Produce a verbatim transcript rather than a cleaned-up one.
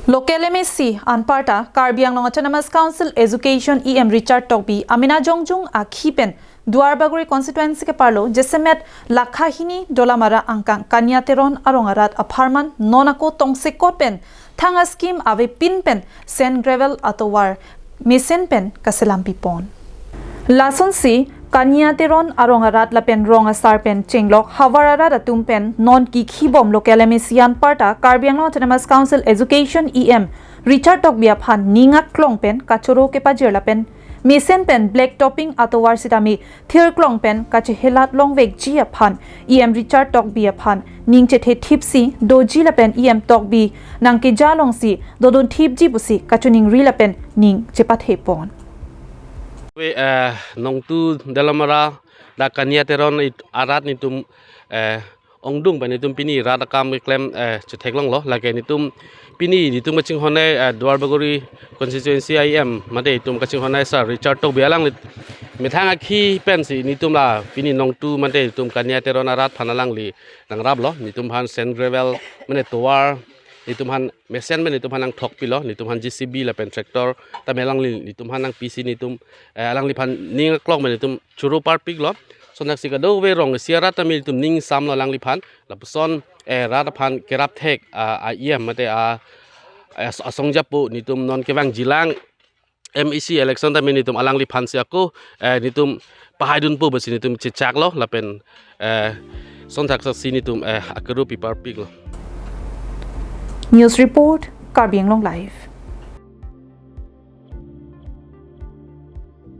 Local M A C anparta Karbi Anglong Autonomous Council Education E M Richard Tokbi amena jongjung akhi pen Duarbagori constituency ke-arlo jasemet lakha hini Dolamara angkang Kania Teron arong arat apharman non ako tongsekot pen thang a-scheme avepin pen sand gravel atovar mesen pen kaselam pipon. Lasonsi Kania Teron arong arat lapen rong asar pen chenglok havar arat atum pen non kikhi bom local M A C anparta Karbi Anglong Autonomous Council Education E M Richard Tokbi aphan ning aklong pen kachoro kepajir lapen mesen pen black topping atovar sitame thirklong pen kachehelat longvekji aphan E M Richard Tokbi aphan ning chethe thipsi doji lapen E M Tokbi nangkeja longsi dodun thipji pusi kachiningri lapen ning chepathe pon. We, eh, nongtu Dolamara dak Kania Teron it-, arat netum, eh, ongdung pen netum pini rat akam keklem, eh, chetheklonglo, lake netum pini netum kachinghon ai, eh, Duarbagori constituency E M mate netum kachinghon ai Sir Richard Tokbi alangli methang akhi pensi netum la pini nongtu mate netum Kania Teron arat aphan alangli nangraplo, netum aphan sand gravel mane tovar netum aphan mesen pen netum aphan nangthokpilo, netum aphan J C B lapen tractor tame alangli netum aphan nangpisi netum, eh, alangliphan ning aklong pen netum choro parpiklo. Sonthak si kadokave rong isi arat tame netum ning samlo alangliphan. Lapuson, eh, rat aphan kerap thek, ah, a E M mate a, eh, as-, asong japo netum non kevangjilang M A C election tame netum alangliphan si ako, eh, netum pahaidunpo pusi netum chechaklo lapen, eh, sonthak si netum, eh, akuru piparpiklo. News report, Karbi Anglong Live.